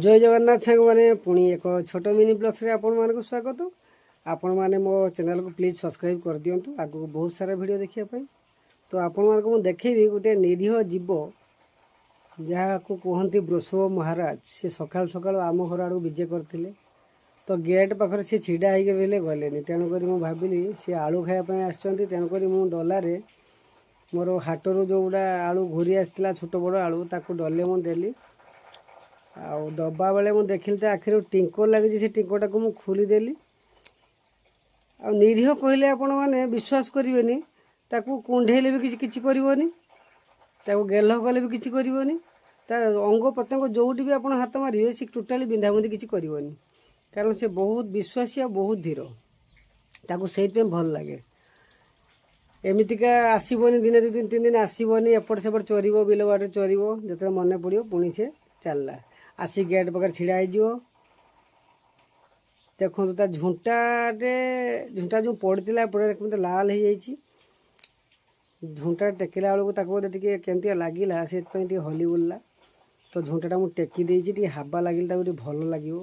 ଜୟ ଜଗନ୍ନାଥ ସାଙ୍ଗମାନେ, ପୁଣି ଏକ ଛୋଟ ମିନି ବ୍ଲଗ୍ସରେ ଆପଣମାନଙ୍କୁ ସ୍ୱାଗତ। ଆପଣମାନେ ମୋ ଚ୍ୟାନେଲକୁ ପ୍ଲିଜ୍ ସବସ୍କ୍ରାଇବ୍ କରିଦିଅନ୍ତୁ ଆଗକୁ ବହୁତ ସାରା ଭିଡ଼ିଓ ଦେଖିବା ପାଇଁ। ତ ଆପଣମାନଙ୍କୁ ମୁଁ ଦେଖେଇବି ଗୋଟେ ନିରୀହ ଜୀବ, ଯାହାକୁ କୁହନ୍ତି ବୃଷଭ ମହାରାଜ। ସେ ସକାଳୁ ସକାଳୁ ଆମ ଘର ଆଡ଼କୁ ବିଜେ କରିଥିଲେ। ତ ଗେଟ୍ ପାଖରେ ସେ ଛିଡ଼ା ହେଇକି ବେଲେ ଗଲେନି। ତେଣୁକରି ମୁଁ ଭାବିଲି ସେ ଆଳୁ ଖାଇବା ପାଇଁ ଆସିଛନ୍ତି। ତେଣୁକରି ମୁଁ ଡଲାରେ ମୋର ହାଟରୁ ଯେଉଁଗୁଡ଼ା ଆଳୁ ଘୁରି ଆସିଥିଲା, ଛୋଟ ବଡ଼ ଆଳୁ, ତାକୁ ଡଲେ ମୁଁ ଦେଲି। ଆଉ ଦବା ବେଳେ ମୁଁ ଦେଖିଲି ତା ଆଖିରୁ ଟିଙ୍କ ଲାଗିଛି। ସେ ଟିଙ୍କଟାକୁ ମୁଁ ଖୋଲିଦେଲି। ଆଉ ନିରୀହ କହିଲେ ଆପଣମାନେ ବିଶ୍ୱାସ କରିବେନି, ତାକୁ କୁଣ୍ଢେଇଲେ ବି କିଛି କିଛି କରିବନି, ତାକୁ ଗେଲ କଲେ ବି କିଛି କରିବନି। ତା ଅଙ୍ଗ ପ୍ରତ୍ୟଙ୍ଗ ଯେଉଁଠି ବି ଆପଣ ହାତ ମାରିବେ, ସେ ଟୋଟାଲି ବିନ୍ଧାବୁନ୍ଧି କିଛି କରିବନି, କାରଣ ସେ ବହୁତ ବିଶ୍ୱାସୀ ଆଉ ବହୁତ ଧୀର। ତାକୁ ସେଇଥିପାଇଁ ଭଲ ଲାଗେ। ଏମିତିକା ଆସିବନି, ଦିନେ 2 ଦିନ 3 ଦିନ ଆସିବନି, ଏପଟ ସେପଟ ଚରିବ, ବିଲ ବାଡ଼ିରେ ଚରିବ। ଯେତେବେଳେ ମନେ ପଡ଼ିବ, ପୁଣି ସେ ଚାଲିଲା, ଆସି ଗେଟ୍ ପାଖରେ ଛିଡ଼ା ହେଇଯିବ। ଦେଖନ୍ତୁ, ତା ଝୁଣ୍ଟାରେ ଝୁଣ୍ଟା ଯେଉଁ ପଡ଼ିଥିଲା ଏପଟେ କେମିତି ଲାଲ ହେଇଯାଇଛି। ଝୁଣ୍ଟା ଟେକିଲା ବେଳକୁ ତାକୁ ବୋଧେ ଟିକେ କେମିତିଆ ଲାଗିଲା, ସେଥିପାଇଁ ଟିକେ ହଲି ବୁଲିଲା। ତ ଝୁଣ୍ଟାଟା ମୁଁ ଟେକି ଦେଇଛି, ଟିକେ ହାବା ଲାଗିଲେ ତାକୁ ଟିକେ ଭଲ ଲାଗିବ।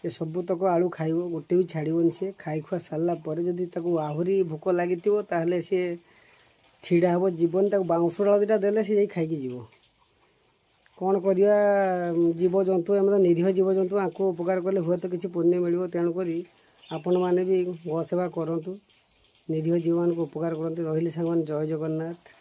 ଏ ସବୁତକ ଆଳୁ ଖାଇବ, ଗୋଟେ ବି ଛାଡ଼ିବନି ସିଏ। ଖାଇ ଖୁଆ ସାରିଲା ପରେ ଯଦି ତାକୁ ଆହୁରି ଭୋକ ଲାଗିଥିବ, ତାହେଲେ ସିଏ ଛିଡ଼ା ହେବ, ଯିବନି। ତାକୁ ବାଉଁଶ ଡାଳ ଦୁଇଟା ଦେଲେ ସେ ଯାଇ ଖାଇକି ଯିବ। କ'ଣ କରିବା, ଜୀବଜନ୍ତୁ, ଆମର ନିରୀହ ଜୀବଜନ୍ତୁ, ଆଙ୍କୁ ଉପକାର କଲେ ହୁଏତ କିଛି ପୁଣ୍ୟ ମିଳିବ। ତେଣୁକରି ଆପଣମାନେ ବି ଗୋ ସେବା କରନ୍ତୁ, ନିରୀହ ଜୀବମାନଙ୍କୁ ଉପକାର କରନ୍ତୁ। ରହିଲି ସାଙ୍ଗମାନେ, ଜୟ ଜଗନ୍ନାଥ।